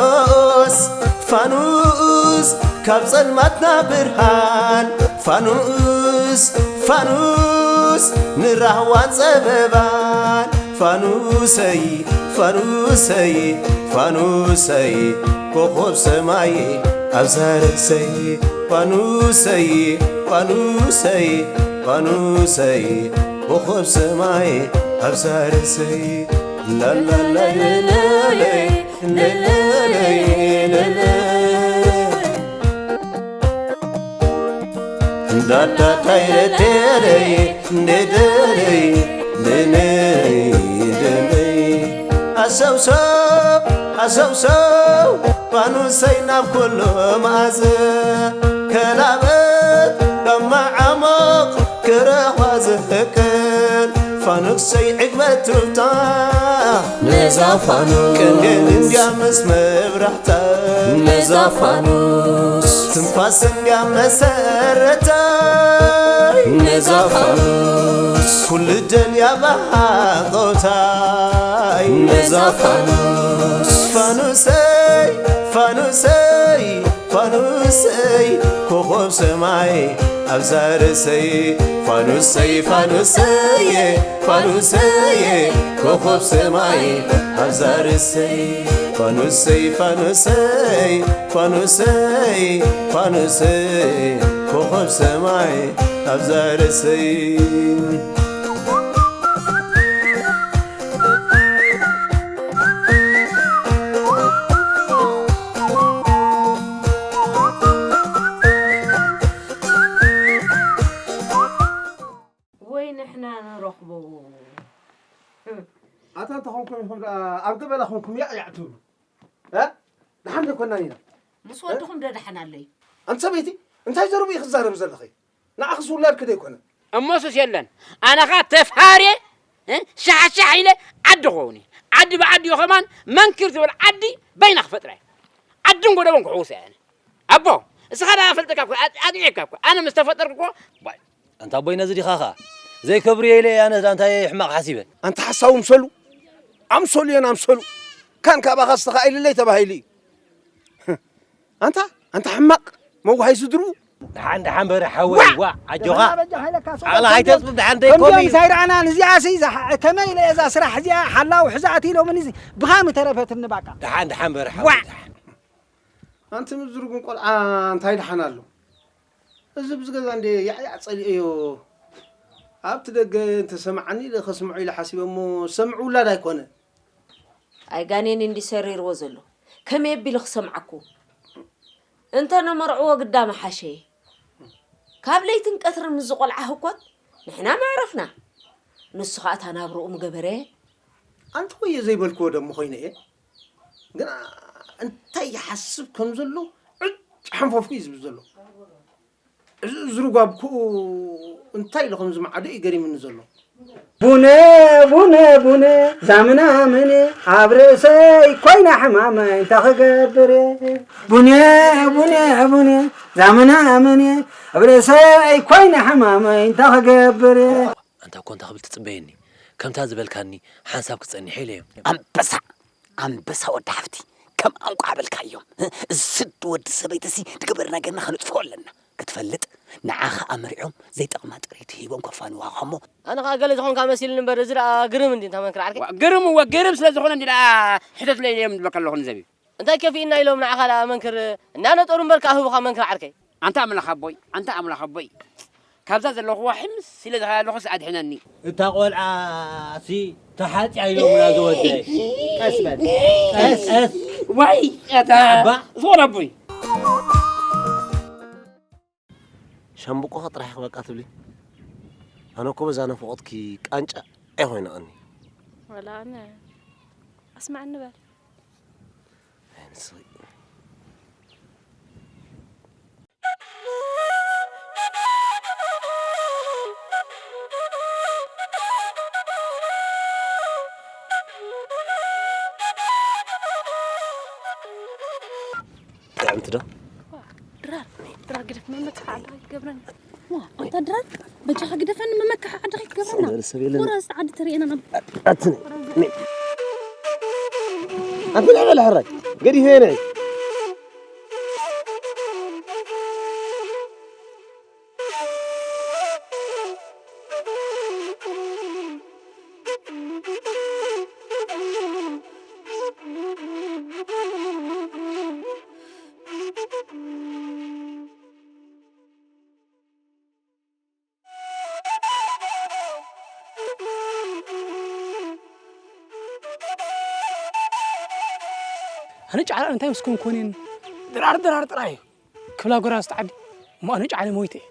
ፋኑስ ፋኑስ ካብ ጸልማትና ብርሃን ፋኑስ ፋኑስ ንራህዋን ጸበባን ፋኑሰይ ፋኑሰይ ፋኑሰይ ኮኾብ ሰማይ ኣብዛ ርእሰይ ፋኑሰይ ፋኑሰይ ፋኑሰይ ኮኾብ ሰማይ ኣብዛ ርእሰይ ላላላይለለይ ለለለይ ለለ እንዳዳዳይረደረይ እንደደረይ ደነይ ደነይ ኣሰውሰው ኣሰውሰው ፋኑሰይ ናብ ኩሉ መኣዘ ከላበት ካብ መዓሙቕ ክረኽባ ዝፍቅር ፋኑሰይ ዕግበት ትፍታ ነዛ ፋኑስ ቅንድል እንድያ ምስ መብራህታ ነዛ ፋኑስ ትንፋስ እንድያ መሰረታ ነዛ ፋኑስ ኩሉ ደልያ ብሃቆታይ ነዛ ፋኑስ ፋኑሰይ ፋኑሰይ ፋኑሰይ ኮኾብ ሰማይ ኣብዛ ርእሰይ ፋኑሰይ ፋኑሰየ ፋኑሰየ ኮኾብ ሰማይ ኣብዛ ርእሰይ ፋኑሰይ ፋኑሰይ ፋኑሰይ ፋኑሰይ ኮኾብ ሰማይ ኣብዛ ርእሰይ ወይ ንሕና ንረኽቦ ኣታ እንተኾንኩም ኢኹም ደኣ ኣብ ገበላ ኾንኩም ያዕ ያዕ ትብሉ እ ደሓን ደይኮናን ኢና ምስ ወድኹም ደድሓን ኣለይ ኣንቲ ሰበይቲ እንታይ ዘረቡ ኢኺ ትዛረቢ ዘለኺ ንዓኽስ ውላድኪ ደይኮነ እሞሱስ የለን ኣነኻ ተፍሃርየ እ? ሻሕሻሕ ኢለ ዓዲ ክኸውን እየ ዓዲ ብዓዲ እዩ ኸማን መንክር ትብል ዓዲ በይና ክፈጥራ እየ ዓድን ጎደቦን ክሕውስ እየ ኣነ ኣቦ እስኻ ደኣ ፈልጠካ እኮ ኣጥዒካ እኮ ኣነ ምስ ተፈጠርኩ እኮ ኣንታ ኣቦይ ነዚ ዲኻ ኸኣ ዘይከብርዮ ኢለ ኣነ እንታይ ሕማቕ ሓሲበ ኣንታ ሓሳዊ ምሰሉ ኣምሰሉ እየን ኣምሰሉ ካን ካባኻ ዝተኻኢልለይ ተባሂሉ እዩ ኣንታ ኣንታ ሕማቕ መዋሃይ ስድሩ ደሓን ደሓን በረ ሓወይ ዋ ኣጆኻ ዓቕላ ኣይተፅብብ ደሓን ዘይኮሚ ከምዚኦም ሳይረኣናን እዚኣሲ ከመይ ኢለ እዛ ስራሕ እዚኣ ሓላው ሕዛእቲ ኢሎምኒ ብኻሚ ተረፈትኒ ባቃ ደሓን ደሓን በረ ሓወይ ደሓን ኣንቲ ምዝርጉን ቆልዓ እንታይ ደሓን ኣሎ እዚ ብዝገዛ እንደ ያዕያዕ ጸሊኦዮ ኣብቲ ደገ እንተሰማዓኒ ኢለ ከስምዖ ኢለ ሓሲበ እሞ ዝሰምዕ ውላድ ኣይኮነ ኣይጋኔን እንዲ ሰሪርዎ ዘሎ ከመይ ኣቢሉ ክሰምዓኩ እንተ ነመርዕዎ ግዳ ምሓሸ ካብ ለይትን ቀትርን ምስ ዝቆልዓ ህኮት ንሕና መዕረፍና ንሱ ኸኣ እታ ናብርኡ ምገበረ ኣንቲ ወየ ዘይበልክዎ ደሞ ኮይነ እየ ግና እንታይ ይሓስብ ከም ዘሎ ዕጭ ሓንፈፍኩ እዩ ዝብል ዘሎ እዚ ዝርጓብ ክኡ እንታይ ኢሉ ከም ዝመዓዶ እዩ ገሪምኒ ዘሎ። ቡነ ቡነ ቡነ ዛምናምነ ኣብ ርእሰይ ኮይና ሕማመይ እንታይ ክገብር እየ ቡነ ቡነ ቡነ ዛምናምነ ኣብ ርእሰይ ኮይና ሕማመይ እንታይ ክገብር እየ ኣንታ እኮ እንታይ ክብል ትጽበየኒ ከምታ ዝበልካኒ ሓንሳብ ክጸንሕ ኢለ እየ ኣንበሳ ኣንበሳ ወዲ ሓፍቲ ከም ኣንቋዕ በልካዮም እዚ ስድ ወዲ ሰበይትሲ ድግበር ነገርና ከነጥፍኦ ኣለና ክትፈልጥ ንዓኻ ኣምሪዖም ዘይጠቕማ ጥሪት ሂቦም ከፋንዋኻ እሞ ኣነ ኸዓ ገለ ዝኾንካ መሲልኒ እምበር እዚ ደኣ ግርም እንዲ እንታ መንክር ዓርከይ ግርም እወ ግርም ስለ ዝኾነ እንዲ ደኣ ሕተትለይ ኢለ እዮም ዝብለካ ኣለኹ ንዘቢብ እንታይ ከፊእና ኢሎም ንዓኻ ደኣ መንክር እናነጠሩ እምበር ከኣ ህቡኻ መንክር ዓርከይ ኣንታ ኣምላኽ ኣቦይ ኣንታ ኣምላኽ ኣቦይ ካብዛ ዘለኹዋ ሕምስ ኢለ ዝኸዳ ኣለኹስ ኣድሕነኒ። እታ ቆልዓ ሲ ተሓጽያ ኢሎምና ዝወደይ። ቀስ በል። ቀስ ቀስ። ዋይ ያታ እባ። ዝኾን ኣቦይ። ሻምብቆ ጥራሕ ኢኺ በቃ ትብሊ። ኣነ እኮ በዛ ነፍቖትኪ ቃንጫ እየ ኮይነቕኒ። ወላ ኣነ ኣስማዕኒ በል። ጥዕምቲ ዶ? ድራር ድራር ግደፍ መመትሓ ዓድኻ ይትገብረኒ። ዋ ኣንታ ድራር በጃኻ ግደፈኒ መመካሒ ዓድኻ ይትገብረና። ሰብ የለን። ወራስ ዓዲ ተርእየና ናብ ኣትኒ። ኣንተ ልዕበል ሕራይ ገዲፈ ነዒ። ኣነ ጫዕላ እንታይ ምስ ኮንኮንን ድራር ድራር ጥራይ ክብላ ጎራዝ ተዓዲ እሞ ኣነ ጫዕለ ሞይተ እየ።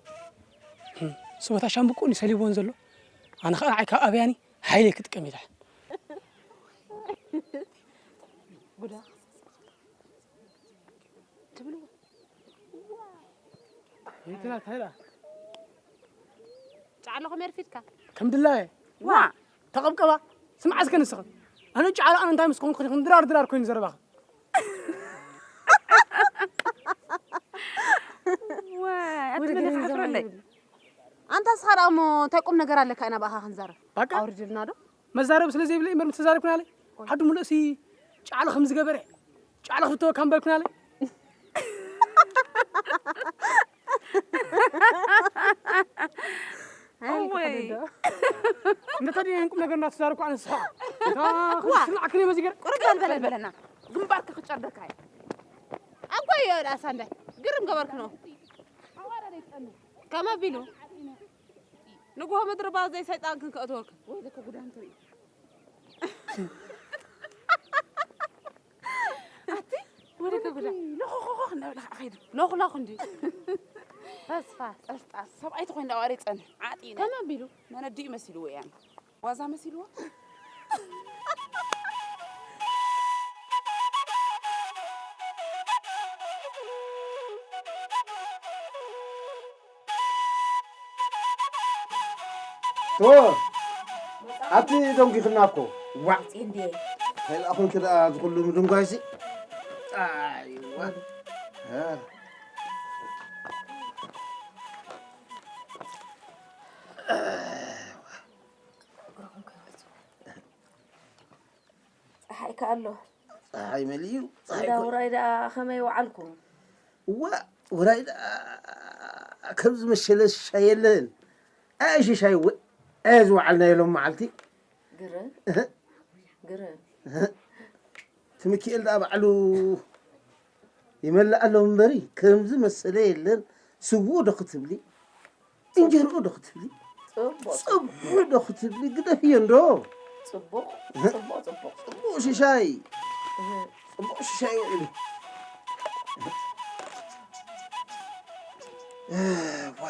ስቦታ ሻምብቆ እንዲ ሰሊቦን ዘሎ ኣነ ኸኣ ንዓይ ካብ ኣብያኒ ሓይለ ክጥቀም ይድሓን። ይትናት ሃይላ ጫዕሎ ከመይ ኣርፊድካ? ከም ድላየ ዋ ተቐብቀባ። ስምዓ እስከ ንስኺ ኣነ ጫዕላ ኣነ እንታይ ምስ ኮንኩ ድራር ድራር ኮይኑ ዘረባኺ። ዋይ ኣቲ መለኽ ዓፍረለይ። ኣንታ እስኻ ደኣ እሞ እንታይ ቁም ነገር ኣለካ ኢና ብኣኻ ክንዛረብ? በቃ ኣውርድልና ዶ? መዛረቢ ስለ ዘይብለይ እምበር ምስተዛረብክናለይ ዓዱ ሙሉእ ሲ ጫዕሎ ከም ዝገበረ ጫዕሎ ክፍተወካ እምበልክናለይ። እወይ እንተ ተዲኤን ቁም ነገር እናተዛረብኩ ኣነስኻ እታ ክስማዕክን እየ መዚገር ቁርብ በል በል በለና ግንባርካ ክጨርደካ እየ ኣጓዮ ዳኣ ሳንዳይ ግርም ገበርክኖ ከም ኣቢሉ ንግሆ ምድሪ ባዘይ ሰይጣን ክንከእትወልካ ወይለከ ጉዳን ትርኢ ኣቲ ወደ ከጉዳ ሎኾኾኾ እናበለ ከዓ ኸይዱ ሎኽሎኽ እንዲ ተስፋ ጠስጣስ ሰብኣይ ተኾይኑ ዳዋሪ ይፀንሕ ዓጢነ ከመ ኣቢሉ መነዲኡ መሲልዎ እያ ዋዛ መሲልዎ ቶ ኣቲ ደንጒኽና እኮ ዋዕ እንዴ ከይልኣኹምኪ ደኣ ዝኹሉ ምድንጓይሲ ኣይዋ ፀሓይ ከኣሎ ፀሓይ መሊኡ ፀሓይ እንዳ ኮ- ውራይ ደኣ ከመይ ወዓልኩም? እዋ ውራይ ደኣ ከምዚ መሸለ ሽሻይ የለን ኣየ ሽሻይ እወ ኣየ ዝወዓልናዮ ሎም መዓልቲ ግርም ግርም ትምክኤል ደኣ ባዕሉ ይመልእ ኣሎ እምበሪ ከምዚ መሰለ የለን ስውኡ ዶ ክትብሊ እንጀርኡ ዶ ክትብሊ? ጽቡቕ። ጽቡቕ ዶ ክትብሊ? ግደፍዮ እንዶ። ጽቡቕ፣ ጽቡቕ፣ ጽቡቕ። ጽቡቕ ሽሻይ። እህ። ጽቡቕ ሽሻይ ውዒሉ። እዋ።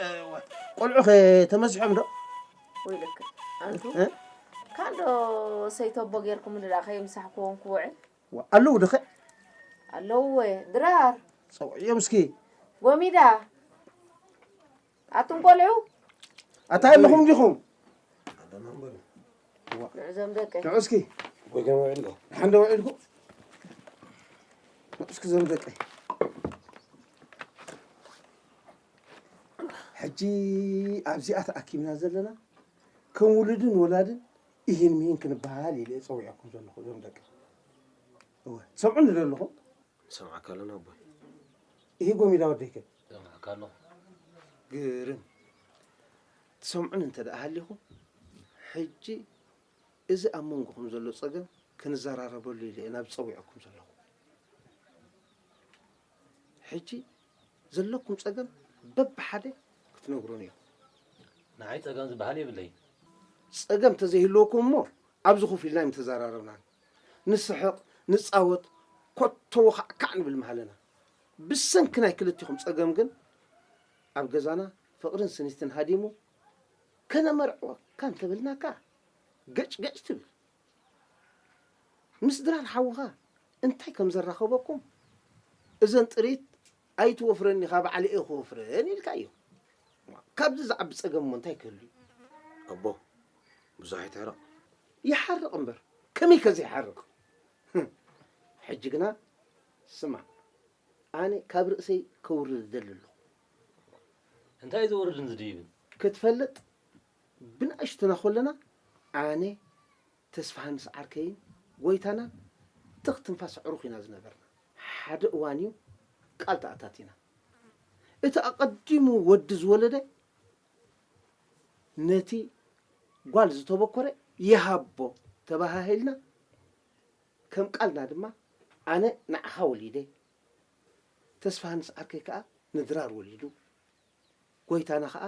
እዋ። ቆልዑ ኸ ተመሲሖም ዶ? ወይለከ። ኣንቱ። እ? ካንዶ ሰይተቦ ጌርኩም እንዳ ከየምሳሕኩዎም ክውዕል? ኣለዉ ድኸ ኣለዉ ድራር ጸውዕዮም እስኪ ጎሚዳ ኣቱም ቆልዑ ኣታ ኣለኹም ዲኹም ንዕዞም ደቀ ንዑ እስኪ ጎገመ ውዕልኩ ሓንደ ውዕልኩ ንዑ እስኪ ዞም ደቀ ሕጂ ኣብዚኣ ተኣኪብና ዘለና ከም ውሉድን ወላድን ኢሂን ምሂን ክንበሃል ኢለ እየ ጸዊዐኩም ዘለኹ እዞም ደቂ። እወ፣ ትሰምዑኒ ዶ ኣለኹም? ንሰምዓካ ኣለና ኣቦይ። ኢሂ ጎሚዳ ወደይ ከ? እሰምዓካ ኣለኹ። ግርም። ትሰምዑኒ እንተ ደኣ ሃሊኹም፣ ሕጂ እዚ ኣብ መንጎኹም ዘሎ ጸገም ክንዘራረበሉ ኢለ እየ ናብ ጸዊዐኩም ዘለኹ። ሕጂ ዘለኩም ጸገም በብሓደ ክትነግሩኒ ኢኹም። ንዓይ ጸገም ዝበሃል የብለይን። ጸገም ተዘይህልወኩም እሞ ኣብዚ ኮፍ ኢልና ኣይምተዘራረብናን። ንስሕቕ፣ ንጻወት፣ ኮቶ ወኻዕካዕ ንብል ምሃለና። ብሰንኪ ናይ ክልቲኹም ጸገም ግን ኣብ ገዛና ፍቕርን ስኒትን ሃዲሙ ከነመርዕወካ እንተበልናካ ገጭ ገጭ ትብል። ምስ ድራር ሓውኻ እንታይ ከም ዘራኸበኩም እዘን ጥሪት ኣይትወፍረኒ ኢኻ ባዕለ እየ ክወፍረን ኢልካዮ። ካብዚ ዝዓቢ ጸገም እሞ እንታይ ክህሉ እዩ? ኣቦ ብዙሕ ኣይትሕረቕ። ይሓርቕ እምበር ከመይ ከ ዘይሓርቕ? ሕጂ ግና ስማዕ፣ ኣነ ካብ ርእሰይ ከውርድ እደሊ ኣለኹ። እንታይ እዩ ዘውርድን ዝድይብን? ክትፈልጥ ብንእሽትና ከለና ኣነ ተስፋሃንስ ዓርከይን ጎይታናን ትኽ ትንፋስ ኣዕሩኽ ኢና ዝነበርና። ሓደ እዋን እዩ ቃል ተኣታቲና። እቲ ኣቐዲሙ ወዲ ዝወለደ ነቲ ጓል ዝተበኮረ ይሃቦ ተባሃሂልና፣ ከም ቃልና ድማ ኣነ ንዓኻ ወሊደ፣ ተስፋሃንስ ዓርከይ ከኣ ንድራር ወሊዱ፣ ጎይታና ከኣ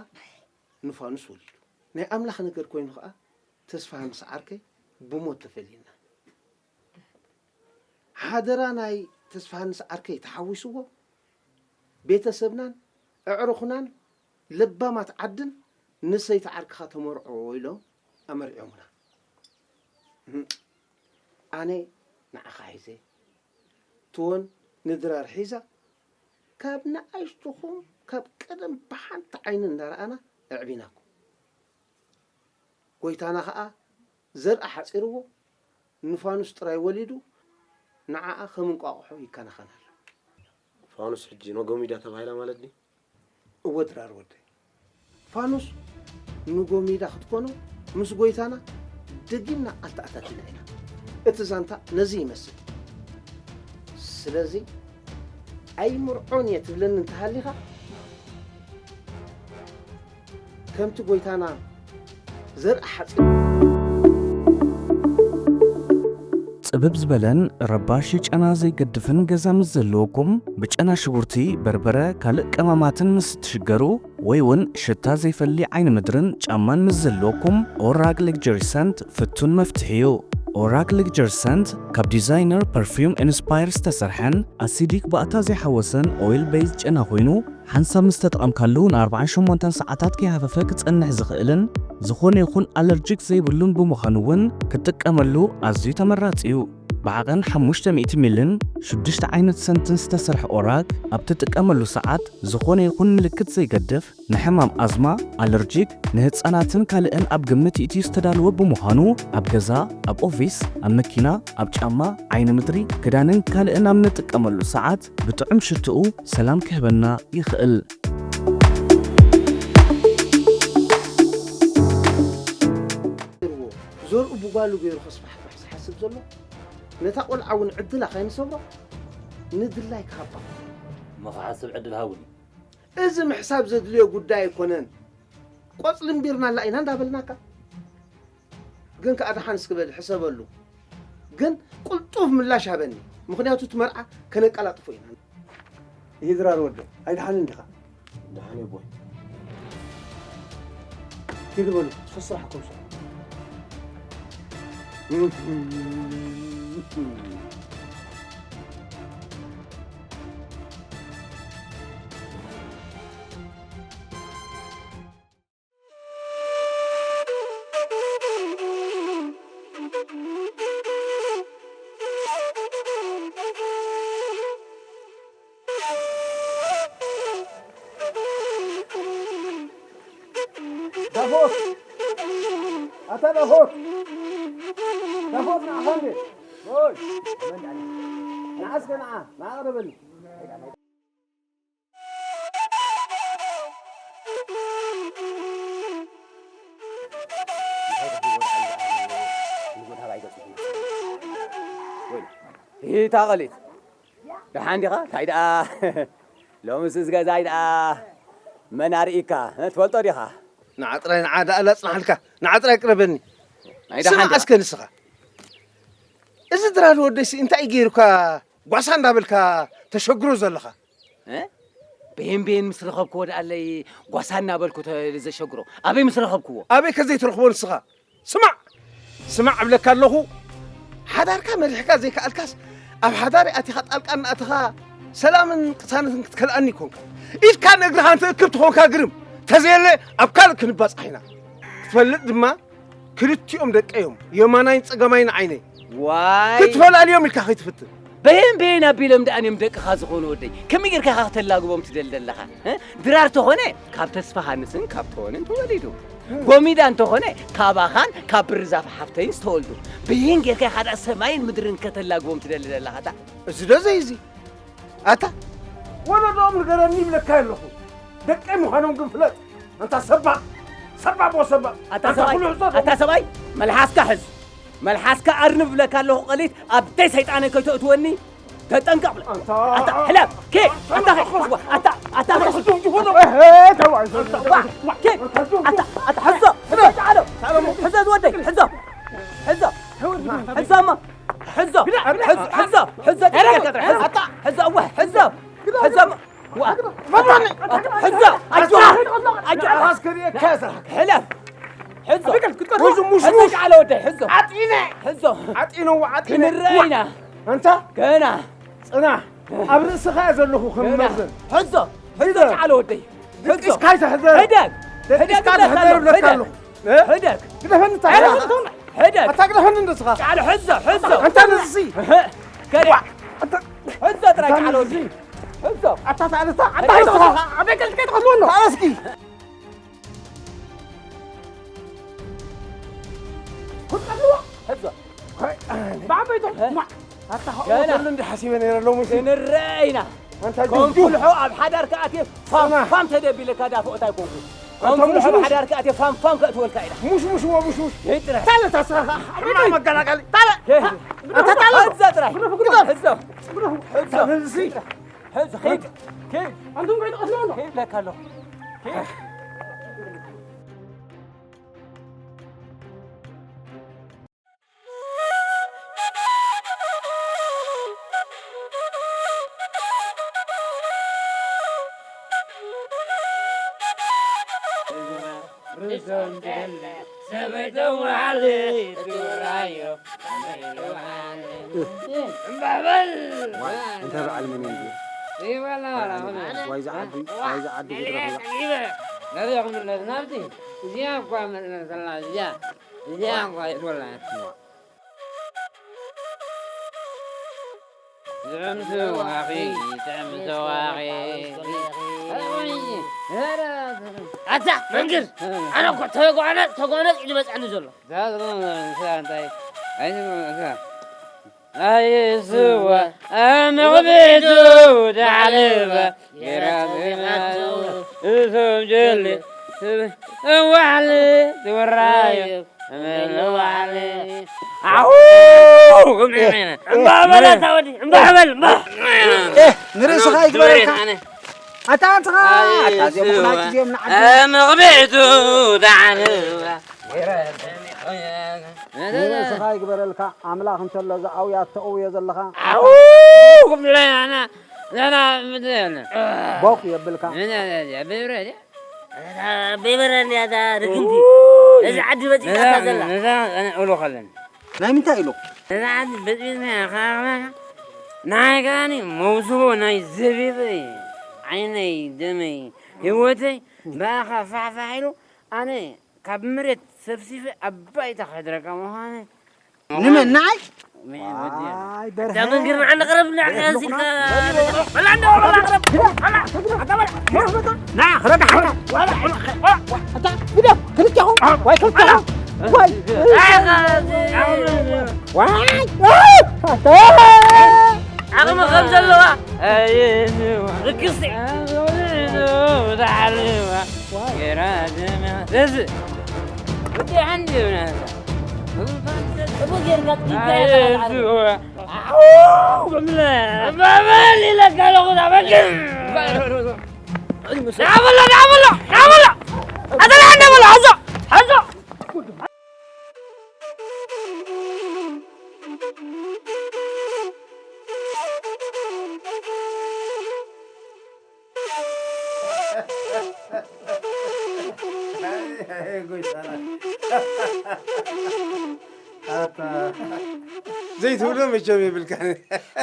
ንፋኑስ ወሊዱ። ናይ ኣምላኽ ነገር ኮይኑ ከኣ ተስፋሃንስ ዓርከይ ብሞት ተፈሊና። ሓደራ ናይ ተስፋሃንስ ዓርከይ ተሓዊስዎ፣ ቤተሰብናን ኣዕሩኽናን ለባማት ዓድን ንሰይቲ ዓርክኻ ተመርዖ ኢሎም ኣመርዕዮምና። እህም፣ ኣነ ንዓኻ ሒዘ፣ ትወን ንድራር ሒዛ፣ ካብ ንኣሽቱኹም ካብ ቀደም ብሓንቲ ዓይኒ እንዳረኣና ኣዕቢናኩም። ጎይታና ኸኣ ዘርኢ ሓጺርዎ ንፋኑስ ጥራይ ወሊዱ ንዓኣ ከም እንቋቑሖ ይከናኸን ኣሎ። ፋኑስ ሕጂ ንጎሚዳ ተባሂላ ማለት ድዩ? እወ ድራር ወደይ። ፋኑስ ንጎሚዳ ክትኮኖ ምስ ጎይታና ደጊምና ቃል ተኣታቲና ኢና። እቲ ዛንታ ነዚ ይመስል። ስለዚ ኣይምርዖን እየ ትብለኒ እንተሃሊኻ ከምቲ ጎይታና ዘርኢ ሓጺር ጽብብ ዝበለን ረባሺ ጨና ዘይገድፍን ገዛ ምስ ዘለወኩም፣ ብጨና ሽጉርቲ፣ በርበረ፣ ካልእ ቀማማትን ምስ እትሽገሩ፣ ወይ እውን ሽታ ዘይፈሊ ዓይኒ ምድርን ጫማን ምስ ዘለወኩም፣ ኦራግ ሌክጀሪ ሰንት ፍቱን መፍትሒ እዩ። ኦራግ ሌክጀሪ ሰንት ካብ ዲዛይነር ፐርፊውም ኢንስፓየር ዝተሰርሐን ኣሲዲክ ባእታ ዘይሓወሰን ኦይል ቤዝ ጨና ኮይኑ፣ ሓንሳብ ምስ ተጠቐምካሉ ንኣርብዓን ሸሞንተን ሰዓታት ከይሃፈፈ ክጸንሕ ዝኽእልን ዝኾነ ይኹን ኣለርጂክ ዘይብሉን ብምዃኑ እውን ክትጥቀመሉ ኣዝዩ ተመራጺ እዩ። ብዓቐን ሓሙሽተ ሚእቲ ሚልን ሽዱሽተ ዓይነት ሰንትን ዝተሰርሐ ኦራግ ኣብ ትጥቀመሉ ሰዓት ዝኾነ ይኹን ምልክት ዘይገድፍ ንሕማም ኣዝማ፣ ኣለርጂክ፣ ንህጻናትን ካልእን ኣብ ግምት ይእትዩ ዝተዳለወ ብምዃኑ ኣብ ገዛ፣ ኣብ ኦፊስ፣ ኣብ መኪና፣ ኣብ ጫማ፣ ዓይኒ ምድሪ፣ ክዳንን ካልእን ኣብ ንጥቀመሉ ሰዓት ብጥዑም ሽትኡ ሰላም ክህበና ይኽእል። ዘርኡ ብጓሉ ገይሩ ከስፋሕፍሕ ዝሓስብ ዘሎ፣ ነታ ቆልዓ እውን ዕድላ ከይንሰብሮ ንድላይ ክሃባ። እሞ ክሓስብ ዕድል ሃቡኒ። እዚ ምሕሳብ ዘድልዮ ጉዳይ ኣይኮነን። ቆጽሊ እምቢርናላ ኢና እንዳበልናካ። ግን ከኣ ደሓን እስኪ በል ሕሰበሉ። ግን ቅልጡፍ ምላሽ ሃበኒ። ምኽንያቱ እቲ መርዓ ከነቀላጥፎ ኢና። ይድራር ወደ ኣይደሓንን ዲኻ? ደሓን እየ ቦይ። ኪዱ በሉ፣ እስኪ ስራሕኩም ስርሑ። ዳፎት! ኣታ ዳፎት! ዳፎት ንዓኻ እንዴ? ኦይ! ንዓ እስከ ንዓ፣ ንዓ ቅረበኒ። ይታ ቐሊት ደሓን ዲኻ? እንታይ ደኣ ሎምስ እዚ ገዛይ ደኣ መን ኣርኢካ? እ፣ ትፈልጦ ዲኻ? ንዓ ጥራይ፣ ንዓ ደኣ ላጽናሕልካ፣ ንዓ ጥራይ ቅረበኒ። ናይ ደሓን ስማዕ ዲኻ? እስከ ንስኻ። እዚ ድራር ወደይሲ እንታይ እዩ ገይሩካ ጓሳ እንዳበልካ ተሸግሮ ዘለኻ? እ? በየን በየን ምስ ረኸብክዎ ደኣለይ ጓሳ እናበልኩ ተ-፣ ዘሸግሮ። ኣበይ ምስ ረኸብክዎ? ኣበይ ከ ዘይትረኽቦ ንስኻ? ስማዕ! ስማዕ እብለካ ኣለኹ። ሓዳርካ መሪሕካ ዘይከኣልካስ፣ ኣብ ሓዳር ኣቲኻ ጣልቃ እናኣተኻ ሰላምን ቅሳነትን ክትከልኣኒ ይኮንካ። ኢድካን እግርኻን ትእክብ ትኾንካ ግርም። ተዘየለ ኣብ ካልእ ክንባጻሕ ኢና። ክትፈልጥ ድማ ክልቲኦም ደቀዮም፣ የማናይን ጸጋማይን ዓይነይ። ዋይ! ክትፈላልዮም ኢልካ ከይትፍትን። በየን በየን ኣቢሎም ደኣን እዮም ደቅኻ ዝኾኑ ወደይ? ከመይ ጌርካ ኢኻ ከተላግቦም ትደሊ ዘለኻ? እ? ድራር ተኾነ ካብ ተስፋ ሃንስን ካብ ተወንን ተወሊዱ። ጎሚዳ እንተኾነ ካባኻን ካብ ብርዛፍ ሓፍተይን ዝተወልዱ። በየን ጌርካ ኢኻ ደኣ ሰማይን ምድርን ከተላግቦም ትደሊ ዘለኻ? እታ እዚ ዶ ዘይዚ? ኣታ ወለዶኦም ንገረኒ ይብለካ ኣለኹ። ደቀይ ምዃኖም ግን ፍለጥ። ኣንታ ሰባ፣ ሰባ ቦ ሰባ። ኣታ ኣንታ ሰባይ፣ ኩሉ ህዝቢ ኣታ ሰባይ፣ መልሓስካ ሕዝ። መልሓስካ ኣርንብ ብለካ ኣለኹ፣ ቀሊት ኣብ ደይ ሰይጣነይ ከይተእትወኒ ተጠንቀቕ ብለ። ኣታ፣ ኣታ፣ ሕለፍ፣ ኬድ፣ ኣታ፣ ኣታ፣ ኣታ፣ ኬድ፣ ኣታ፣ ኣታ፣ ሕዞ፣ ሕዞ፣ ጫሎ፣ ሕዞ ዝወደይ፣ ሕዞ፣ ሕዞ፣ ሕዞ፣ እሞ፣ ሕዞ፣ ሕዞ፣ ሕዞ፣ ሕዞ፣ ሕዞ፣ እሞ፣ ሕዞ፣ ሕዞ፣ እሞ፣ ዋ። ፈታኒ። ሕዞ፣ ኣጆ፣ ኣጆ። ራስ ከሪኤካ እየ ስራሕካ። ሕለፍ። ሕዞ። ኣበይ ከልክልካ? ሕዞ፣ ሙሽ፣ ሙሽ፣ ሕዞ፣ ሙሽ። ጫለ ወደይ፣ ሕዞ። ዓጢነ። ሕዞ። ዓጢነ፣ ዋ፣ ዓጢነ። ክንረአ ኢና። ኣንታ? ገና። ጽና። ኣብ ርእስኻ እየ ዘለኹ ከም ገና። መርዘን። ሕዞ፣ ሕዞ፣ ግደፍ። ጫለ ወደይ። ሕዞ። ድቂስካ ኣይትሕዘር። ሕደግ። ደቂስካ ሕደግ ትሕዘር እብለካ ኣለኹ። ሕደግ። እ? ሕደግ። ግደፈኒ፣ ኣታ። ሕደግ። ኣታ ግደፈኒ እንዶ ስኻ። ጫለ፣ ሕዞ፣ ሕዞ። ኣንታ ንስሲ። እህ፣ ከደ። ዋ፣ ኣታ። ሕዞ ጥራይ ኣታ ጫለ ወደይ። ንስሲ። ሕዞ። ኣታ ተኣለታ፣ ኣታ ኣታ ንስኻ። ኣታ። ኣበይ ከልክልካ ትኸድዎ ኣሎ? ተኣለስኪ። ክትቀትልዎ? ሕዞ። ኸይ፣ ኣነ። ብዓበይቶም፣ እ? ማ-፣ ኣታ፣ ኸ-፣ ገና። ወደሉ እንዲ ሓሲበ ነይረ፣ ሎሚ ሲ-፣ ክንረአ ኢና። ኣንታ ከም ጅንጁ። ፍልሖ ኣብ ሓዳር ከኣትየ ፋም፣ ጽና። ፋም ተደቢለካ ዳፍኦት ኣይኮንኩ። ከም ኣንታ ፍልሖ ሙሽ፣ ኣብ ሙሽ። ሓዳር ከኣትየ ፋም፣ ፋም ከእትወልካ ኢና። ሙሽ፣ ሙሽ፣ ወ-፣ ሙሽ፣ ሙሽ። ይህ ጥራሕ። ታለ፣ ታስኻኻ። ሕማ መገላገሊ። ታለ። ሄ። ኣታ ታለ። ሕዞ ጥራሕ። ግደፍ፣ ግደፍ። ሕዞ። ግደፍ። ሕዞ። ሕዞ። ሕዞ። ኪድ። ኪድ። ኣንቱም ከይትቐትልዎ። ኪድ ለካ ኣለኹ። ኪድ። ሰበይቶም ወሓሊ ትግራዮ። እምባበል። ዋይ፣ እንታይ በዓል መን እዩ? ይበላ። ዋይ፣ ዝዓዱ፣ ዋይ፣ ዝዓዱ ጉድረፍ። ነሪኹም ኣለኹ ናብቲ። እዚኣ እኳ መለሰላ፣ እዚኣ። እዚኣ እኳ ይበላ። ዝዕምስዋኺ፣ ዝዕምስዋኺ። ኣታ መንግር፣ ኣነ እኮ ተጓነ-፣ ተጓነጽ እዩ ዝመጽኣኒ ዘሎ። እንታይ? ኣይስዋ፣ ኣመቕቢቱ ዳዕልበ። ገይራ እዞም ጀሌ እዋዕል ትወራዮ እመለዋዕል። ኣው! እምባ በል ኣታ ወዲ፣ እምባ በል፣ እምባ። ኤህ፣ ንርእስኻ ይግበረልካ። ኣታ ኣንትኻ፣ ኣታ እዚኦም ኩናት እዚኦም ንዓዲ። መቕቢቱ ዳዕልባ። ንርእስኻ ይግበረልካ፣ ኣምላኽ እንተሎ ዝኣውያ ተእውዮ ዘለኻ። ኣው! ክብለይ ኣነ፣ ዘና ምድሪ ኣነ። ቦኽ የብልካ። ምን ኣለ፣ ብብረ ድያ? ኣታ፣ በይበረ እንድያ፣ እታ ርግምቲ። ውይ! እዚ ዓዲ በጺሕካ ነዛ፣ ዘላ። ነዛ፣ ኣነ እብሎ ከለን። ናይ ምንታይ ኢሉ? ነዛ ዓዲ በጺሕና፣ ካባና፣ ናይ ጋኒ መውስቦ ናይ ዘቢበይ፣ ዓይነይ፣ ደመይ፣ ህይወተይ፣ ብኣኻ ፋሕፋሕ ኢሉ፣ ኣነ ካብ መሬት ሰፍሲፈ ኣብ ባይታ ከድረካ ምዃነ። ንመን? ንዓይ? ዋይ፣ በርሀ። እዛ መንገድ ንዓና ቅረብ፣ ንዓና በርሀ፣ ሲልካ። በላ፣ እንደ በላ፣ ቅረብ። በላ፣ ኣታ በላ። ና፣ ክረዳ ሓታ። ዋላ፣ ዋላ፣ ዋላ፣ ኣታ፣ ግደፍ፣ ክልቴኹም። ዋይ፣ ክልቴኹም። ዋይ። ዋይ። ኣታ። ዓቕሚ ከም ዘለዋ። ርክስቲ። እዚ። ወዲ ሓንቲ ይብላታ። እቡ ጌርካ ትኪካ ኣይ፣ ኢኻ። እሱ። ኣው፣ እምለ። እምበል ኢለካ ኣለኹ፣ ዳበግር። ዳበሎ፣ ዳበሎ፣ ዳበሎ። ኣዘላ እንዳበሎ፣ ኣዞ፣ ኣዞ። ኣታ፣ ዘይትብሎ መቸም የብልካን።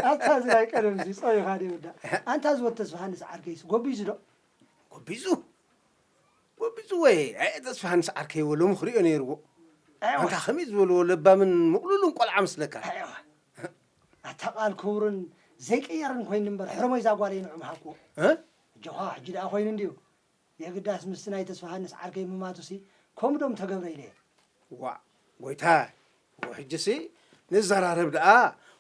ኣታ፣ እዚ ናይ ቀደም እዚ ጸዊኻ ድዩ ወዳ? ኣንታ፣ እዚ ወድ ተስፋሃንስ ዓርከይስ ጎቢዙ ዶ? ጎቢዙ? ጎቢዙ ወይ? ኣየ፣ ተስፋሃንስ ዓርከይ ወ ሎሚ ክሪኦ ነይርዎ። ኣየዋ። ኣንታ፣ ከመይ ዝበልዎ ለባምን ምቕሉልን ቆልዓ መስለካ? ኣየዋ። ኣታ ቃል ክቡርን ዘይቅየርን ኮይኑ እምበር፣ ሕርሞይ እዛ ጓለይ ንዑ ምሃብክዎ። እ? ኣጆኻ፣ ሕጂ ደኣ ኮይኑ እንድዩ። የግዳስ ምስቲ ናይ ተስፋሃንስ ዓርከይ ምማቱሲ፣ ከምኡ ዶ ምተገብረ ኢለ እየ። ዋእ፣ ጎይታይ፣ ሕጅሲ ንዘራረብ ደኣ፣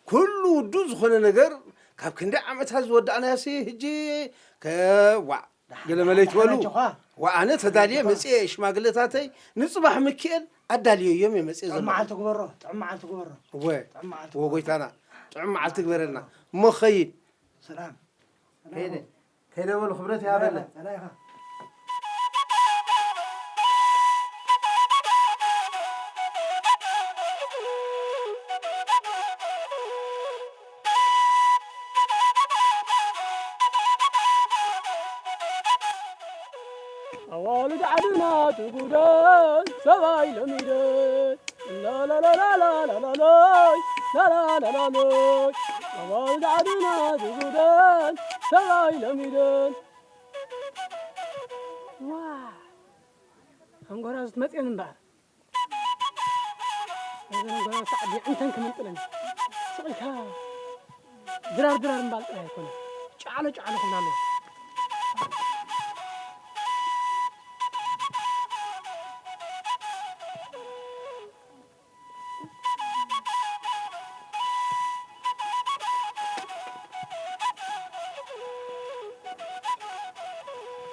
ኩሉ ውዱእ ዝኾነ ነገር ካብ ክንደይ ዓመታት ዝወዳእናዮሲ፣ ሕጂ ከ-፣ ዋእ፣ ገለ መለ ይትበሉ። ተመቸኻ? ወኣነ ተዳልየ መጽየ ሽማግለታተይ ንጽባሕ ምክኤል ኣዳልዮ እዮም እየ መጽየ ጥዑም ዘለኹ። መዓልቲ ግበሮ፣ ጥዑም መዓልቲ ግበሮ። እወ፣ ጥዑም መዓልቲ እወ ግበሮ። ጎይታና፣ ጥዑም መዓልቲ ግበረልና። እሞ ኸይድ። ሰላም። ከይደ፣ ከይደ በሉ፣ ክብረት ይሃበለ። ሰላም ኢኻ። ኣዋልድ ዓድና ትጉደል ሰባይ ለሚደል ላላላላላላላይ ላላላላሎይ ኣዋልድ ዓድና ትጉደል ሰባይ ለሚደል ዋ ኣንጎራዙት መፅኦም እምበኣር እዘን ጓል ኣንስተይቲ ኣዕቢ ዕንተን ክምንጥለን ስቕ ኢልካ ድራር ድራር ምባል ጥራይ ኣይኮነን። ጫዕሎ ጫዕሎ ክብላ ኣለዎ።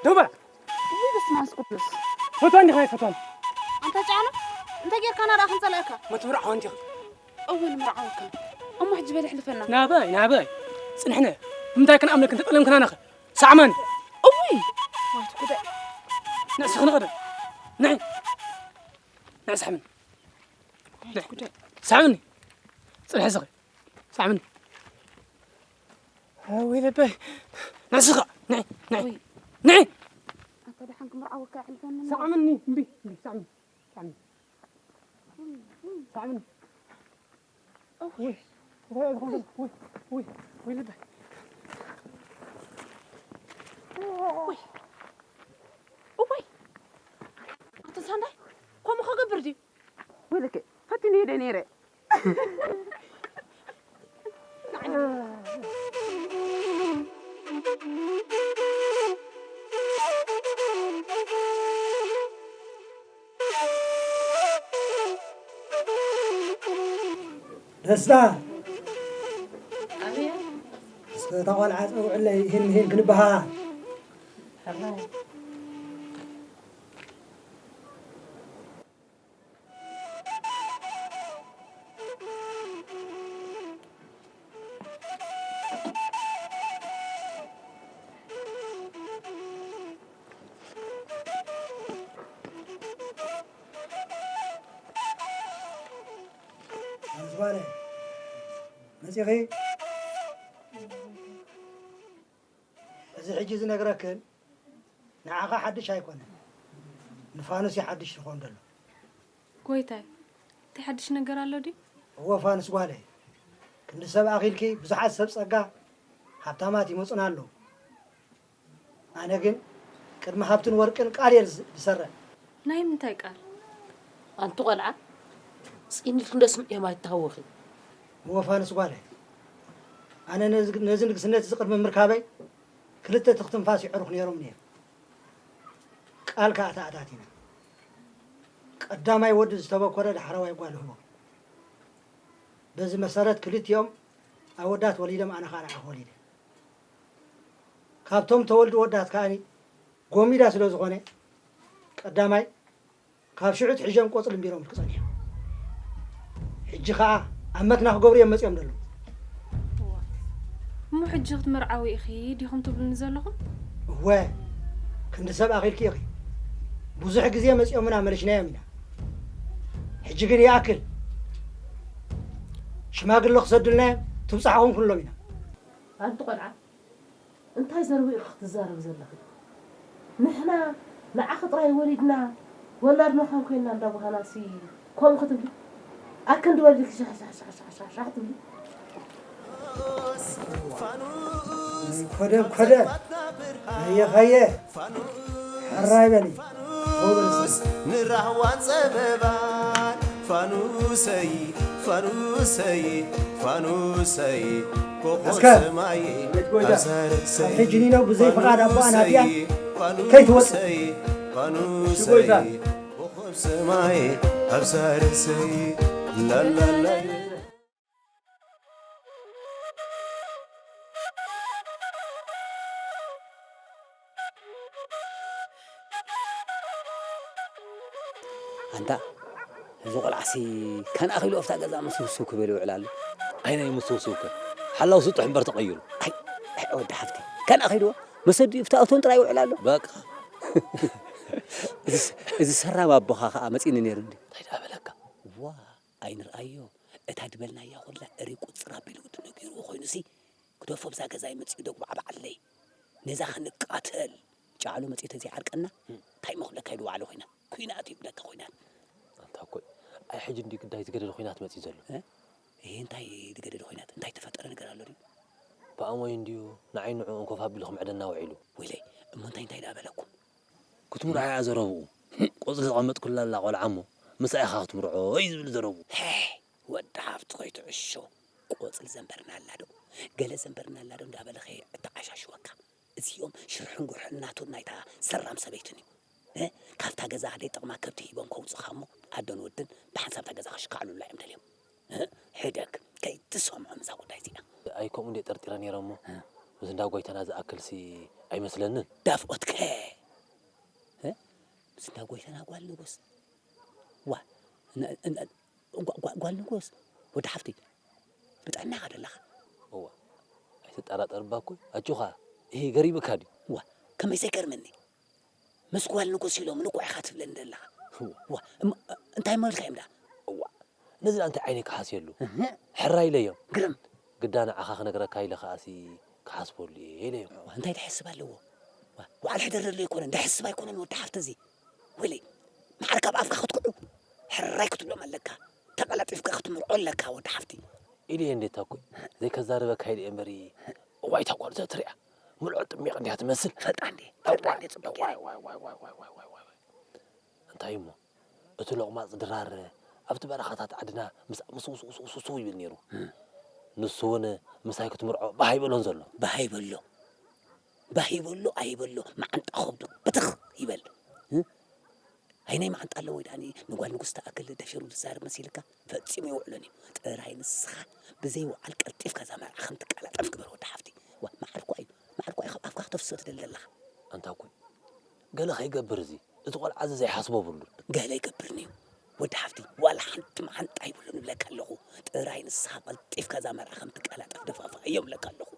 ደው በል። ውይ፣ በስመ አብ ቅዱስ። ፈትዋ እንዲኻ ኣይፈትዋን። ኣንታ ጫኑ፣ እንታይ ጌርካና ደኣ ክንጸልኣካ? መትምርዓው እንዲኻ። እወ፣ ንምርዓወካ። እሞ ሕጂ በል ኣሕልፈና። ናበይ፣ ናበይ? ጽንሕነ። ብምንታይ ክንኣምነክ እንተጠለምክና ነኸ? ሳዕመን። እውይ፣ ዋይት ጉዳይ። ንዕሲ ክንኸደ። ንዒ። ንዒ ሳዕመን። ዋይት ጉዳይ። ሳዕመኒ። ጽንሒ ስኺ። ሳዕመኒ። ወይ ለበይ። ንዕሲ ኸ። ንዒ፣ ንዒ። ውይ። ንዒ። ኣታ ደሓን ክምርዓወካ ኣሕልፈኒ። ሳዕመኒ። እምቢ፣ እምቢ፣ ሳዕመኒ። ሳዕመኒ። ሳዕመኒ። ውይ፣ እንታይ እዩ ዝኸውን? ውይ፣ ውይ፣ ውይ፣ ልበይ። ውይ፣ እወይ፣ ኣቲ ሳንዳይ፣ ከምኡ ክገብር ድዩ? ወይለከ፣ ፈቲነዮ ዶ ነይረ? ደስታ። ኣበይ? እስከ እታ ቆልዓ ጸውዕለይ፣ ይህን ምሂን ክንበሃ። ሕራይ። ኣንስባለ፣ መጺኺ? እዚ ሕጂ ዝነግረክን ንዓኻ ሓድሽ ኣይኮነን። ንፋኑስ እዩ ሓድሽ ዝኸውን ዘሎ። ጎይታይ፣ እንታይ ሓድሽ ነገር ኣሎ ድዩ? እወ ፋኑስ ጓለይ፣ ክንዲ ሰብ ኣኺልኪ ብዙሓት ሰብ ጸጋ ሃብታማት ይመጹና ኣለዉ። ኣነ ግን ቅድሚ ሃብትን ወርቅን ቃል እየ ዝስ-፣ ዝሰርዕ። ናይ ምንታይ ቃል? ኣንቲ ቆልዓ፣ ጽን ኢልኪ እንዶ ስምዕዮም ኣይትሃወኺ። እወ ፋኑስ ጓለይ፣ ኣነ ነዚ፣ ነዚ ንግስነት እዚ ቅድሚ ምርካበይ ክልተ ትኽ ትንፋስ ይዕሩኽ ነይሮምኒ እዮም። ቃል ከኣ ተኣታቲና። ቀዳማይ ወዲ ዝተበኮረ ዳሕረዋይ ጓል ህቦ። በዚ መሰረት ክልቲኦም ኣወዳት ወሊዶም፣ ኣነ ከኣ ንዓኹ ወሊደ። ካብቶም ተወልዱ ወዳት ከኣኒ ጎሚዳ ስለ ዝኾነ ቀዳማይ ካብ ሽዑ ኣትሒዞም ቆጽሊ እምቢሮምልኪ ጸኒሖም። ሕጂ ኸኣ ኣብ መኪና ክገብሩ እዮም መጺኦም ዘለዉ። እዋ። እሞ ሕጂ ክትምርዓዊ ኢኺ ዲኹም ትብሉኒ ዘለኹም? እወ፣ ክንዲ ሰብ ኣኺልኪ ኢኺ። ብዙሕ ግዜ መጺኦምና መሊሽናዮም ኢና። ሕጂ ግን ይኣክል። ሽማግለ ክሰዱልና እዮም፣ ትብጻሕኹም ክንብሎም ኢና። ኣንቲ ቆልዓ፣ እንታይ ዘረባ ኢኺ ክትዛረቢ ዘለኺ? ንሕና ንዓኺ ጥራይ ወሊድና፣ ወላድና ካብ ኮይንና እንዳበሃናሲ ከምኡ ክትብሊ? ኣክንዲ ወሊድኪ ሻሕ ሻሕ ሻሕ ሻሕ ሻሕ ትብሊ? ኮደ ኮደ፣ ሃየ ሃየ፣ ሕራይ በሊ። ፋኑስ ንራህዋን ጸበባን ፋኑሰይ፣ ፋኑሰይ፣ ፋኑሰይ፣ ኮኾብ እስከ ሰማይ ቤት ጎይታ፣ ኣብ ሰርሰይ፣ ኣብ ሕጂ ኒነው ብዘይ ፍቓድ ኣቦኣ ናትያ ፋኑሰይ፣ ከይትወጽእ። ፋኑሰይ፣ እሺ ጎይታ። ኮኾብ ሰማይ ኣብ ሰርሰይ፣ ላላላይ። ኣንታ፣ እዚ ቆልዓሲ ከነኣኺሉ ኣብታ ገዛ ምስውስው ክብል ይውዕል ኣሎ። ኣይ ናይ ምስውስውከ፣ ሓላው ስጡሕ እምበር ተቐይሩ። ኣይ፣ ኣይ፣ ወዲ ሓፍቲ፣ ከነኣኺልዎ፣ መሰዲ ፍታውቶን ጥራይ ይውዕል ኣሎ። በቃ። እዚ፣ እዚ ሰራም ኣቦኻ ኸኣ መጺኒ ነይሩ እንዲ። እንታይ ደኣ በለካ? ዋ፣ ኣይንርኣዮ። እታ ድበልናያ ኹላ እሪ ቁጽር ኣቢሉ ድነጊርዎ ኮይኑሲ፣ ግደፎ ብዛ ገዛይ መጺኡ ደጉባዕባዓለይ። ነዛ ክንቃተል። ጫዕሉ መጺኡ ተዘይዓርቀና፣ እንታይ መኹለካ ኢሉ ባዕሉ ኹናት። ኲናት ይብለካ ኹናት። ኣንታ እኮ፣ ኣይ ሕጂ እንድዩ ግዳይ ዝገደደ ኹናት መጺኡ ዘሎ። እ? እሄ እንታይ ዝገደደ ኹናት? እንታይ ተፈጠረ ነገር ኣሎ ድዩ? ብኣሞይ እንድዩ ንዓይ ንዕኡን ኮፍ ኣቢሉ ክምዕደና ውዒሉ። ወይለይ፣ እሞ እንታይ እንታይ ደኣ በለኩም? ክትምርዖ እያ ዘረብኡ። ቆጽሊ ዘቐመጥኩላ ኣላ ቆልዓ እሞ፣ ምሳኣ ኢኻ ክትምርዖ እዩ ዝብል ዘረብኡ። ሄይ፣ ወዲ ሓፍቲ ከይትዕሾ። ቆጽሊ ዘንበርና ኣላ ዶ? ገለ ዘንበርና ኣላ ዶ እንዳበለኸ እተዓሻሽወካ። እዚኦም ሽርሕን ጉርሕን ናቱን ናይታ ሰራም ሰበይትን እዩ። እ? ካብታ ገዛ ደይ ጥቕማ ከብቲ ሂቦም ከውጽኻ እሞ ኣደን ወድን ብሓንሳብ እታ ገዛ ከሽካዕሉላ እዮም ደልዮም። እ? ሕደግ፣ ከይትሰምዖም እዛ ጉዳይ እዚኣ። ኣይ ከምኡ እንድየ ጠርጢረ ነይረ እሞ፣ እ? ምስ እንዳ ጎይታና ዝኣክልሲ ኣይመስለንን። ዳፍኦትከ? እ? ምስ እንዳ ጎይታና ጓል ንጉስ? ዋ፣ ን-፣ ን-፣ ጓ-፣ ጓ-፣ ጓል ንጉስ፣ ወዲ ሓፍቲ፣ ብጥዕናኻ ደለኻ? እዋ፣ ኣይትጠራጠር እባ እኮ፣ ኣጆኻ፣ እሂ፣ ገሪምካ ድዩ? ዋ፣ ከመይ ዘይገርመኒ? ምስ ጓል ንጉስ ኢሎም ንቑሕ ኢኻ ትብለኒ ደለኻ? እዋ። ዋ፣ እም-፣ እንታይ መበልካዮም ደኣ? እዋ፣ ነዚ ደኣ እንታይ ዓይነይ ክሓስየሉ? እህ። ሕራይ ኢለዮም። ግርም። ግዳ ንዓኻ ክነግረካ ኢለ ከኣሲ ክሓስበሉ እየ ኢለዮም። እዋ፣ እንታይ ትሕስብ ኣለዎ? ዋ፣ ዋዕል ሕደር ደሎ ኣይኮነን፣ ደሕስብ ኣይኮነን ወዲ ሓፍቲ እዚ። ወይለይ፣ መዓር ካብ ኣፍካ ክትኩዑ፣ ሕራይ ክትብሎም ኣለካ። ተቐላጢፍካ ክትምርዖ ኣለካ ወዲ ሓፍቲ። ኢሉ እየ እንዴታ እኮ፣ ዘይከዛርበካ ኢለ እየ እምበሪ። እዋይ፣ እታ ጓል ዘትሪኣ፣ ምልዖ ጥሚቕ እንዲያ ትመስል። ፈልጣ እንዴ፣ ፈልጣ እንዴ፣ ጽቡቕ እዋይ፣ እዋይ፣ እዋይ። እንታይ እሞ፣ እቲ ሎቕማጽ ድራር ኣብቲ በረኻታት ዓድና ምስ፣ ምስ ውስውስውስው ይብል ነይሩ። እም። ንሱ እውን ምሳይ ክትምርዖ ባህ ኣይበሎን ዘሎ። ባህ ኣይበሎ። ባህ ይበሎ ኣይበሎ፣ መዓንጣ ከብዱ ብትኽ ይበል። እ? ኣይ ናይ መዓንጣ ኣለዎ ወይ ደኣኒ ንጓል ንጉስ ተኣክል ደፊሩ ዝዛረብ መሲልካ? ፈጺሙ ይውዕሎን እዩ። ጥራይ ንስኻ ብዘይ ውዓል ቀልጢፍካ እዛ መርዓ ከም ትቀላጠፍ ግበር ወዲ ሓፍቲ። ዋ፣ መዓር እኳ እዩ፣ መዓር እኳ እዩ ካብ ኣፍካ ክተፍስሶ ትደሊ ዘለኻ። ኣንታ እኮ ገለ ከይገብር እዚ፣ እቲ ቆልዓ እዚ ዘይሓስቦ ብሉን። ገለ ይገብርኒ እዩ። ወዲ ሓፍቲ፣ ዋላ ሓንቲ መዓንጣ ይብሉን እብለካ ኣለኹ። ጥራይ ንስኻ ቀልጢፍካ እዛ መርዓ ከም ትቀላጠፍ ደፋፍኣዮም እብለካ ኣለኹ።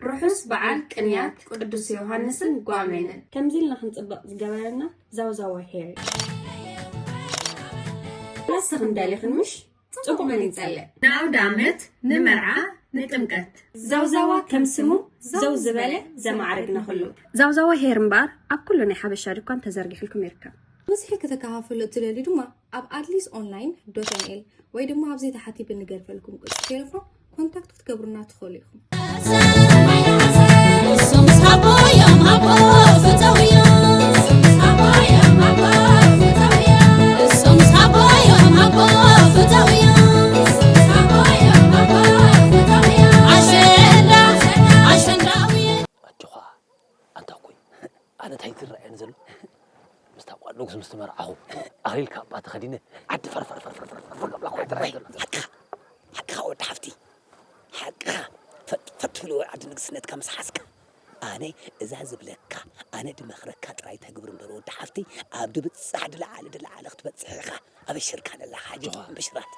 ርሑስ በዓል ቅንያት ቅዱስ ዮሃንስን ጓሜንን። ከምዚ ኢልና ክንጽብቕ ዝገበረና ዛውዛዋ ሄር እዩ። ንስኽን ደሊኽን ምሽ? ጽቡቕ መን ይጸልእ? ንኣውደ ዓመት፣ ንመርዓ፣ ንጥምቀት። ዛውዛዋ ከም ስሙ ዘው ዝበለ ዘማዕረግና ኩሉ። ዛውዛዋ ሄር እምበኣር ኣብ ኩሉ ናይ ሓበሻ ድኳን ተዘርጊሕልኩም ይርከብ። ብብዝሒ ከተከፋፍሉ እትደልዩ ድማ ኣብ ኣድሊስ ኦንላይን ዶት ኤን ኤል ወይ ድማ ኣብዚ ታሕቲ ብንገድፈልኩም ቁጽሪ ቴሌፎን ኮንታክት ክትገብሩና ትኽእሉ ኢኹም። ኣጆኻ፣ ኣንታ እኮይ፣ ኣነ እንታይ ዝረኣየኒ ዘሎ? ምስታ ጓል ንጉስ ምስ ተመርዓኹ፣ ኣኽሊል ካባ ተኸዲነ፣ ዓዲ ፈርፈር፣ ፈርፈር፣ ፈርፈር፣ ፈርፈር ክብላ እኮ ይትረኣየኒ ዘሎ። ሓቅኻ፣ ሓቅኻ ወዲ ሓፍቲ፣ ሓቅኻ። ፈጥ፣ ፈጥ ትብሎ ዓዲ ንግስነትካ ምስ ሓዝካ። ኣነ እዛ ዝብለካ፣ ኣነ ድመኽረካ ጥራይ ተግብር እምበር ወዲ ሓፍቲ፣ ኣብ ድብጻሕ ድለዓለ፣ ድለዓለ ክትበጽሕ ኢኻ። ኣበሽርካ ደላኻ፣ ሕጂ ኣጆኻ። ብሽራት።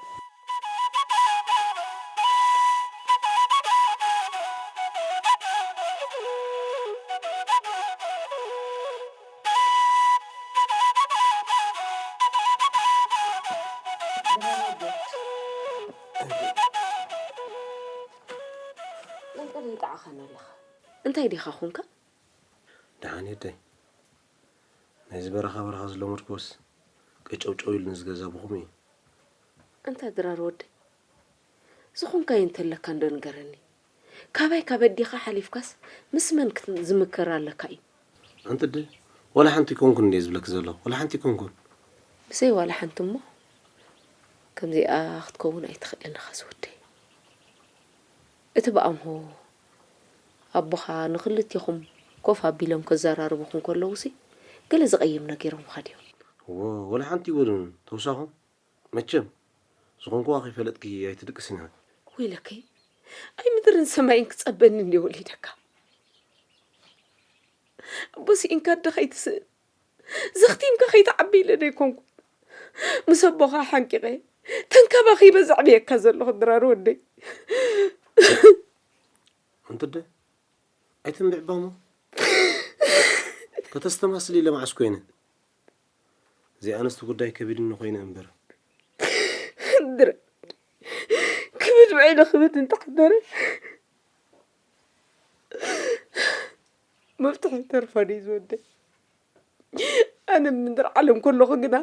እንታይ ዲኻ ኾንካ? ደሓን እየ ኣደይ። ናይዚ በረኻ በረኻ ዝለመድኩዎስ ቀጨውጨው ኢሉ ንዝገዛ ብኹም እዩ። ኣንታ ድራር ወደይ፣ ዝኾንካዮ እንተለካ እንዶ ንገረኒ። ካባይ ካብ ኣዴኻ ሓሊፍካስ ምስ መን ክት-፣ ዝምከር ኣለካ እዩ? ኣንቲ ኣደ፣ ዋላ ሓንቲ ኣይኮንኩን እንድየ ዝብለኪ ዘለኹ፣ ዋላ ሓንቲ ኣይኮንኩን። ብዘይ ዋላ ሓንቲ እሞ፣ ከምዚኣ ክትከውን ኣይትኽእልን ኢኻ ዝወደይ። እቲ ብኣምሆ ኣቦኻ ንኽልቲኹም ኮፍ ኣቢሎም ከዘራርቡኹም ከለዉሲ ገለ ዝቐይም ነጊሮምኻ ድዮም? እዎ፣ ወላ ሓንቲ ይበሉን ተውሳኹም። መቸም ዝኾንክዋ ከይፈለጥኪ ኣይትድቅስን ኢኻ። ወይለከይ፣ ኣይ ምድርን ሰማይን ክጸበኒ እንድየ ወሊደካ። ኣቦ ስኢንካ ኣደ ከይትስእን፣ ዘኽቲምካ ከይትዓቢ ኢለ ዶ ኣይኮንኩን ምስ ኣቦኻ ሓንቂቐ ተንከባኺበ ዘዕብየካ ዘለኹ ድራር ወደይ። ኣንቲ ኣደ ኣይትንብዕባ እሞ ከተስተማስሊ ኢለ መዓስ ኮይነ። እዚ ኣንስቲ ጉዳይ ከቢድኒ ኮይነ እምበር። ድራር ክብድ ውዒሉ ክብድ እንተሓደረ መፍትሒ ተርፋኒ እዩ ዝወደይ። ኣነ ምድር ዓለም ከለኹ ግና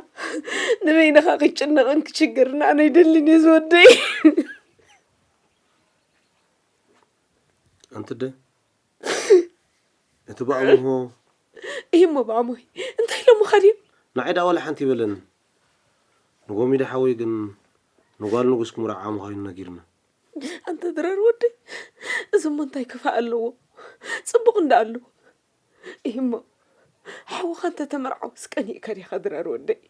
ንበይንኻ ክጭነቕን ክችገርን ኣነ ይደልን እየ ዝወደይ። ኣንቲ ኣደ እቲ ብኣምሆ እሂሞ ብኣሞይ እንታይ ኢሎምኻ ድዮም? ንዓይ ደኣ ዋላ ሓንቲ ይበለኒ። ንጎሚዳ ሓወይ ግን ንጓል ንጉስ ክምርዓ ምዃኑ ነጊርና። ኣንተ ድራር ወደይ፣ እዚ እሞ እንታይ ክፋእ ኣለዎ? ጽቡቕ እንዳ ኣለዎ። እሂሞ ሓውኻ እንተ ተመርዓወስ ቀኒእካ ዲኻ ድራር ወደይ?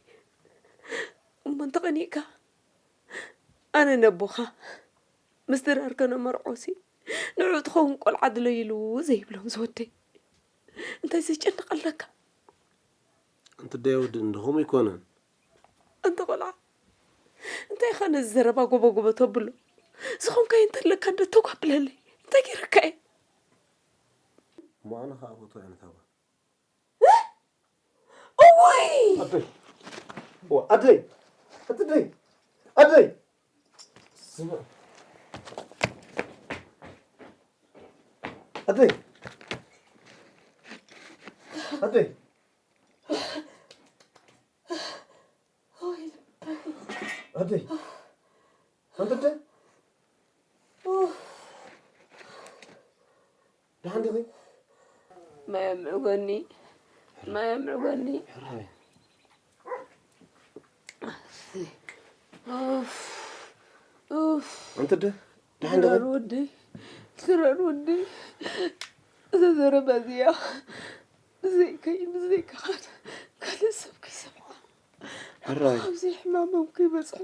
እሞ እንተ ቀኒእካ ኣነ ነቦኻ ምስ ድራር ከነመርዖሲ ንዑ ትኸውን ቆልዓ ድለይሉ ዘይብሎም ዝወደይ። እንታይ ዘጨንቕ ኣለካ? ኣንቲ ኣደ ወዲ እንዶ ከምኡ ኣይኮነን። ኣንተ ቆልዓ እንታይ ኢኻ ነዚ ዘረባ ጎቦ ጎቦ ተብሎ? ዝኾንካዮ እንተለካ እንዶ ተጓብለለይ። እንታይ ገይረካ እየ? እሞ ኣነ ኸኣ ፈትዋ እየ ነታ ጓል። እውይ! ኣደይ! ዋ፣ ኣደይ! ኣደይ! ኣደይ! ስማ። ኣደይ! ኣደይ! ኣደይ! ኣንተ ኣደ? ደሓን ዲኺ? ማይ ኣምዕጎኒ፣ ማይ ኣምዕጎኒ። ሕራይ። ኡፍ፣ ኡፍ። ኣንተ ኣደ? ደሓን ዲኺ? ድራር ወደይ፣ ድራር ወደይ። እዛ ዘረባ እዚኣ ብዘይከይ፣ ብዘይካ ካልእ ሰብ ከይሰምዓ። ሕራይ። ኣብዚ ሕማሞም ከይበጽሑ።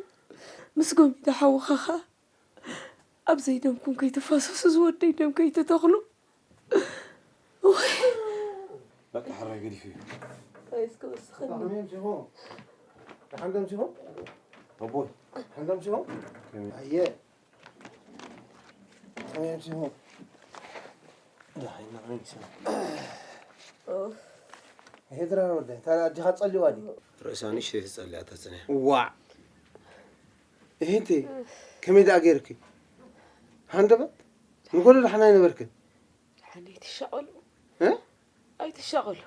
ምስ ጎሚዳ ሓውኻ ኸኣ ኣብ ዘይደምኩም ከይትፋሰሱ፣ ዝወደይ ደም ከይትተኽሉ። ወይ። በቃ ሕራይ ገዲፉ እዩ። ኣይ እስከ ወስኸኒ። ደሓን ደም ሲሆን? ደሓን ደም ሲሆን? ኣቦይ። ደሓን ደም ሲሆን? ከመይ? ኣየ። ከመይ ደም ሲሆን? ደሓን ደም ሲሆን? ኦፍ። ይሄ ድራር ወደይ፣ ታዲያ ኣዴኻ ጸሊዋ ድዩ? ርእሳ ንእሽተይ ተጸሊኣ ተጽንያ። ዋዕ። ይሄ እንተ ከመይ ደኣ ገይርኪ? ሃንደበት? ንጎሎ ደሓን ኣይነበርክን? ደሓን ኣይትሻቐሉ። እ? ኣይትሻቐሉ።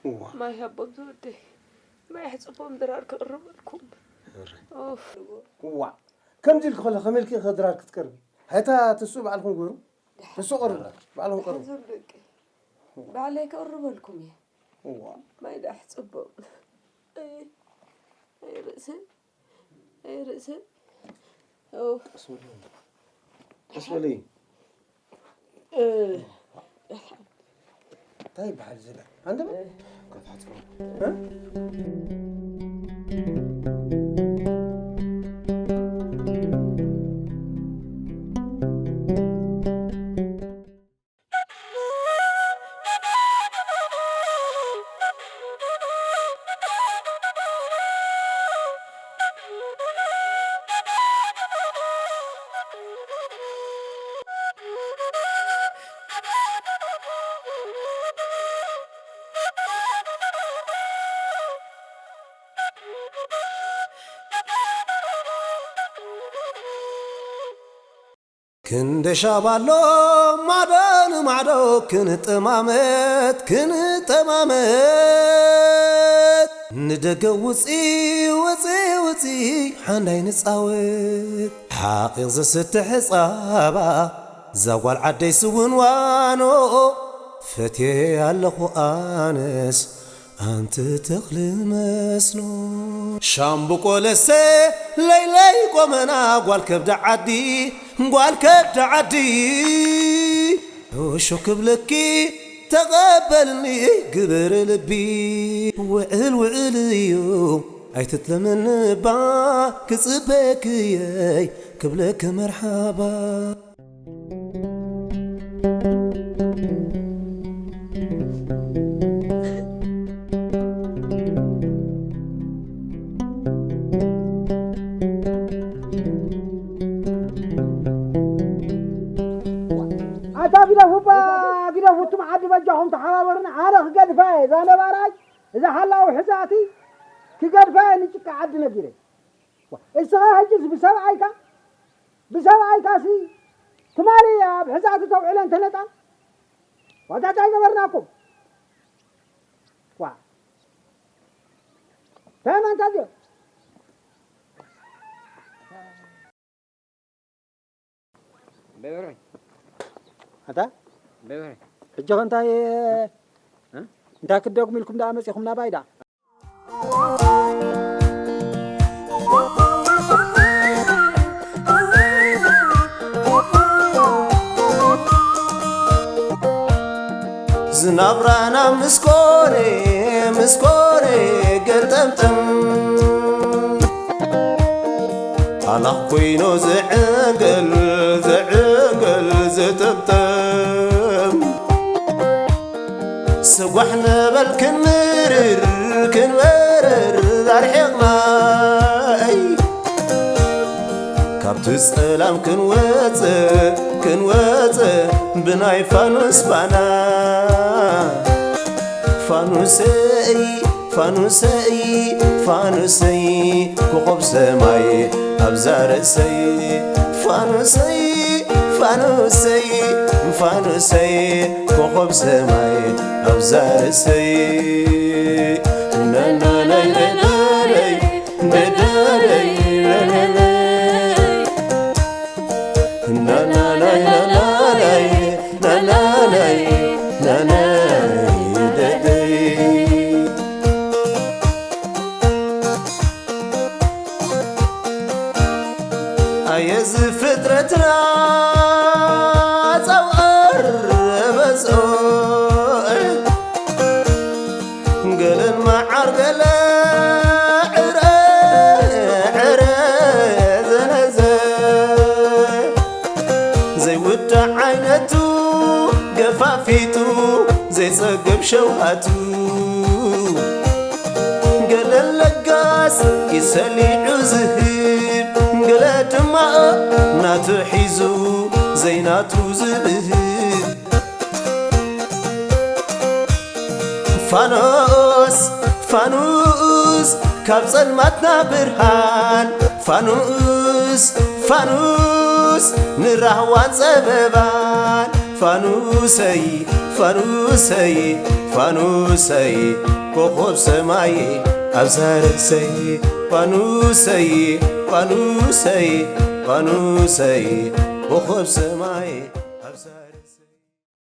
እዋ። ማይ ሃቦም ዝወደይ። ማይ ኣሕጽቦም ድራር ክቕርበልኩም። እረ። ኡፍ። እዋ። ከምዚ ኢልኪ ከሎ ከመይ ኢልኪ ኢኺ ድራር ክትቀርቢ? ሃይታ ትሱ ባዕልኩም ግበሩ። ትሱ ቅርቡ። ባዕልኩም ቅርቡ። ሓዙር ደቂ። ባዕለይ ክቕርበልኩም እየ። እዋ። ማይ ደኣ ኣሕጽቦም። ኣይ፣ ኣይ ርእሰይ። ኣይ ርእሰይ። ኡፍ። ቀስ በሊ። ቀስ በሊ። እ። እንታይ ይበሃል እዚ? ሃንደበት? እ? ክንደ ሻባሎ ማዶ ንማዕዶ ክንጠማመት፣ ክንጠማመት። ንደገ ውጺ፣ ውጺ፣ ውጺ፣ ሓንዳይ ንጻወት። ሓቒቕ ዘስትሕ ጻባ፣ እዛ ጓል ዓደይ ስውን ዋኖ፣ ፈትየ ኣለኹ ኣነስ፣ ኣንቲ ተኽሊ መስኖ። ሻምብቆ ለሰ፣ ለይለይ ቆመና፣ ጓል ከብዲ ዓዲ፣ ጓል ከብዲ ዓዲ ዑሾ ክብለኪ ተቐበልኒ ግብሪ ልቢ። ውዕል ውዕል እዩ ኣይትጥለመኒ እባ ክጽበክየይ ክብለኪ መርሓባ። ኣታ ግደፉ እባ፣ ግደፉ፣ እቱም ዓዲ በጃኹም ተሓባበሩኒ። ኣነ ክገድፋ እየ፣ እዛ ነባራይ፣ እዛ ሓላዊ ሕዛእቲ ክገድፋ እየ፣ ንጭቃ ዓዲ ነጊረ። እስኻ ሕጅስ ብሰብኣይካ፣ ብሰብኣይካሲ ትማሊ ኣብ ሕዛእቲ ተውዕለን ተነጣን? ዋታ እንታይ ገበርናኩም? ዋ። እንታይ ማንታ እዚኦም? በበረ። ኣታ? በበረ። ሕጂ ኸ እንታይ፣ እ? እንታይ ክደግሙ ኢልኩም ደኣ መጺኹም ናባይ ደኣ? ዝናብራና ምስ ኮነ፣ ምስ ኮነ ገልጠምጠም፣ ኣላኽ ኮይኑ ዝዕንግል፣ ዝዕንግል ዝጥምጥም። ስጓሕ ንበል ክንምርር፣ ክንበርር ኣርሒቕና። ካብቲ ጸላም ክንወጽእ፣ ክንወጽእ ብናይ ፋኑስ ባና። ፋኑሰይ፣ ፋኑሰይ፣ ፋኑሰይ፣ ኮኾብ ሰማይ ኣብዛ ርእሰይ። ፋኑሰይ፣ ፋኑሰይ፣ ፋኑሰይ፣ ኮኾብ ሰማይ ኣብዛ ርእሰይ። ናናናይ ናናይ፣ ደደረይ ናናናይ። ናናናይ ናናናይ፣ ናናናይ ናናይ፣ ደደይ። ኣየ እዚ ፍጥረትና ጸውዕር በዝኦ፣ ገለን መዓር ገለ ዕረ፣ ዕረ ዘነዘ፣ ዘይውዳእ ዓይነቱ ገፋፊጡ ዘይጸግብ ሸውሃቱ። ገለ ለጋስ እዩ ሰሊዑ ዝህብ፣ ገለ ድማ ናቱ ሒዙ ዘይናቱ ዝብህግ። ፋኖስ፣ ፋኑስ፣ ካብ ጸልማትና ብርሃን። ፋኑስ፣ ፋኑስ፣ ንራህዋን ጸበባን። ፋኑሰይ፣ ፋኑሰይ፣ ፋኑሰይ፣ ኮኾብ ሰማይ ኣብዛ ርእሰይ። ፋኑሰይ፣ ፋኑሰይ፣ ፋኑሰይ፣ ኮኾብ ሰማይ።